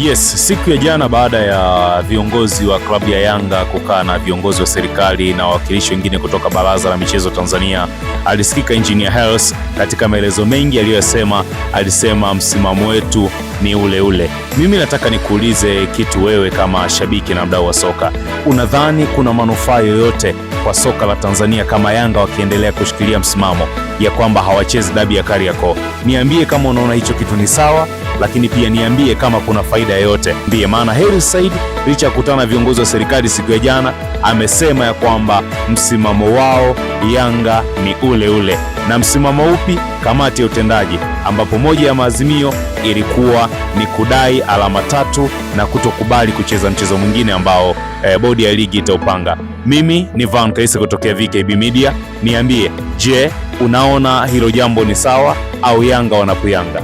Yes, siku ya jana baada ya viongozi wa klabu ya Yanga kukaa na viongozi wa serikali na wawakilishi wengine kutoka Baraza la Michezo Tanzania, alisikika Engineer Hersi katika maelezo mengi aliyosema. Alisema msimamo wetu ni ule ule. Mimi nataka nikuulize kitu wewe kama shabiki na mdau wa soka, unadhani kuna manufaa yoyote kwa soka la Tanzania kama Yanga wakiendelea kushikilia msimamo ya kwamba hawachezi dabi ya Kariakoo? Niambie kama unaona hicho kitu ni sawa, lakini pia niambie kama kuna faida yoyote. Ndiye maana Hersi Said licha ya kukutana na viongozi wa serikali siku ya jana, amesema ya kwamba msimamo wao Yanga ni ule ule. Na msimamo upi? Kamati ya utendaji, ambapo moja ya maazimio ilikuwa ni kudai alama tatu na kutokubali kucheza mchezo mwingine ambao bodi ya ligi itaupanga. Mimi ni Van Kaisa kutokea VKB Media. Niambie, je, unaona hilo jambo ni sawa au Yanga wanapuyanga?